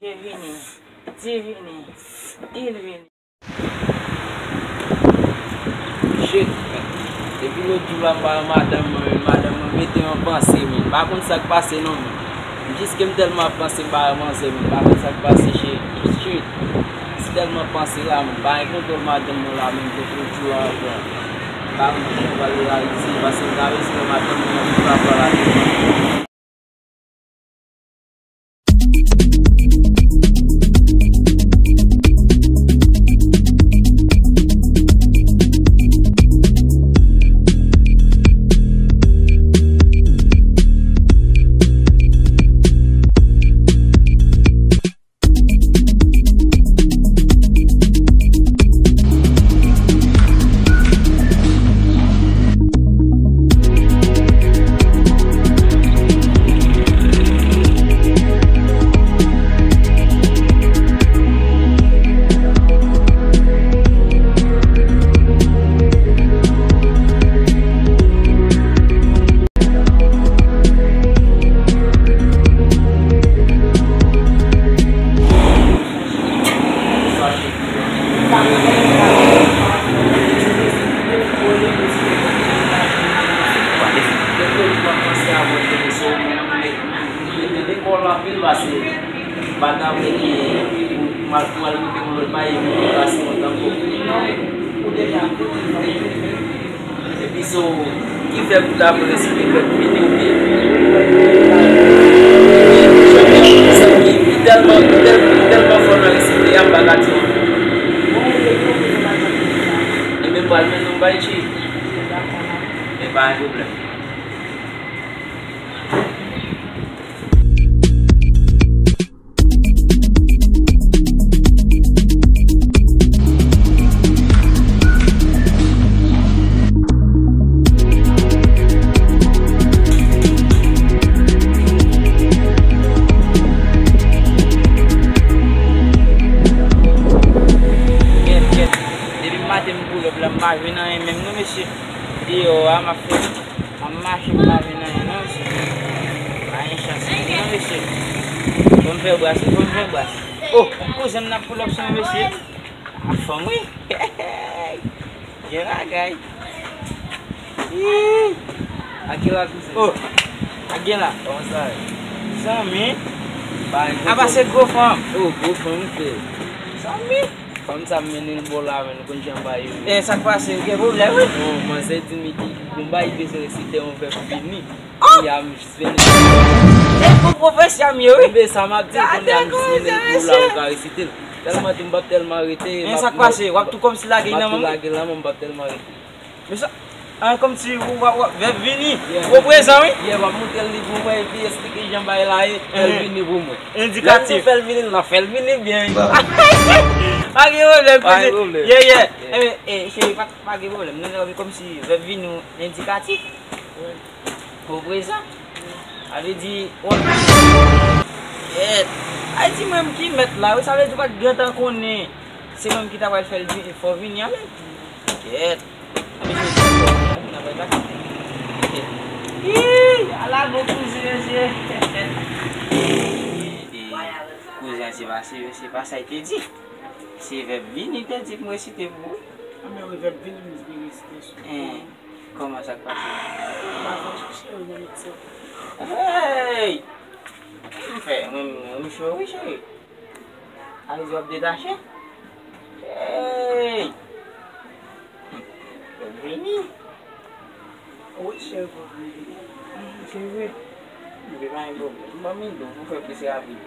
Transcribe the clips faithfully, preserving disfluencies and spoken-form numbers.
Je vini, ti vini, il vini. Shit, men. Depi lòt jou la, m pa wè madanm mwen, men madanm mwen mete m an panse, men. M pa konn sa k pase non, men. Jiske m tèlman ap panse, m pa wè manzè, men. M pa konn sa k pase, shit. Shit. M tèlman panse la, men. M pa gen kontwòl madanm mwen la, men. Depi lòt jou la ankò. M pa konn kijan m pral reyalize, paske m ta bezwen wè madanm mwen, m pa pral avè l. Epi so, ki fè pou ta presi li fè vini ou byen. Sa ki, ki tèlman, ki tèl-, ki tèlman fò nan resite, y ap bagay yo. Ebyen, m pral mennen w bay Che. Men pa gen pwoblèm. Depi maten m pull up la, m pa jwenn anyen menm non, mesye. Deyò a, m ap fè, m ap mache, m pa jwenn anyen non, mesye. Pa gen chans menm non, mesye. Fò m fè bras wi, fò m fè bras. Oh, kouzen m nan pull up sou mwen, mesye. A fanm wi. Gen bagay. Ih. A ki la kouzen? Oh, a gen la. Kòman sa ye? Zanmi. Apa se gwo fanm? Oh, gwo fanm wi, frè. Zanmi. Fanm sa m mennen l bò la, men nou konn jan bagay yo ye. E sa k pase? Ou gen pwoblèm wi? Non, manzè di m li gon bagay li bezwen resite yon vèb vini. Oh! Kounye a m jis vini. E pou pwofesè m ye wi. Enben sa m ap di l, kounye a m jis vini pou la ou ka resite l. Tèlman di m p ap tèlman rete. E sa k pase? W ap tou kòmsi lage nan men m? M ap tou lage nan men m, m p ap tèlman rete. Men sa, ah, kòmsi w ap, w ap, vèb vini. Yeah. Ou prezan wi. Yeah, w ap montre l li pou mwen epi eksplike jan bagay la ye. Fè l vini pou mwen. Endikatif. Lè nou fè l vini, n ap fè l vini byen. Pa gen pwoblèm, pa gen pwoblèm. Yeah, yeah. Enben, eh, cheri, pa, pa gen pwoblèm. Nou, nou, kòmsi vèb vini endikatif. Wi. Ou prezan. Sa vle di, w ap, kèt. Sa vle di mwen m ki mèt la wi. Sa vle di w pa t gentan konnen se mwen m ki ta pral fè l vi-, fè w vini a menm. Kèt. Ih, ala bon kouzen, mesye. Kouzen, se pa, se, se pa sa l te di. Se vèb vini l te di pou m resite pou ou. Anben wi, vèb vini m vin resite sou. Kòman sa k pase? M pa fè chèche nan medsen. Hey! M fè, mwen, mwen cho wi, cheri. A vle di w ap detache? Hey! Vini. Wi, cheri, pou vini. Se vre. Mwen pa gen pwoblèm. Ban m ide w pou fè plis rapid.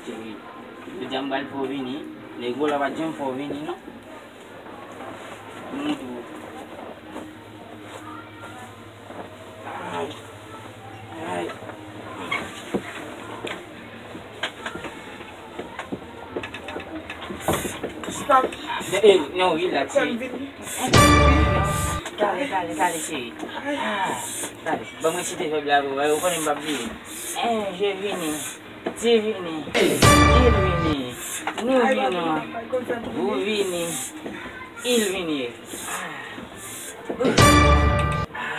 Cheri, jodi a m pral fè w vini. Negro la pa t janm fè w vini, non. Mwen tou. Ay. Ay. Stop. Eh, non, relax, cheri. Tale, tale, tale, cheri. Ah, tale. Ban mwen site vèb la pou ou. Ou konnen m p ap bliye. Eh, je vini. Ti vini, il vini, nou vini, vous vini, il vini. Ah.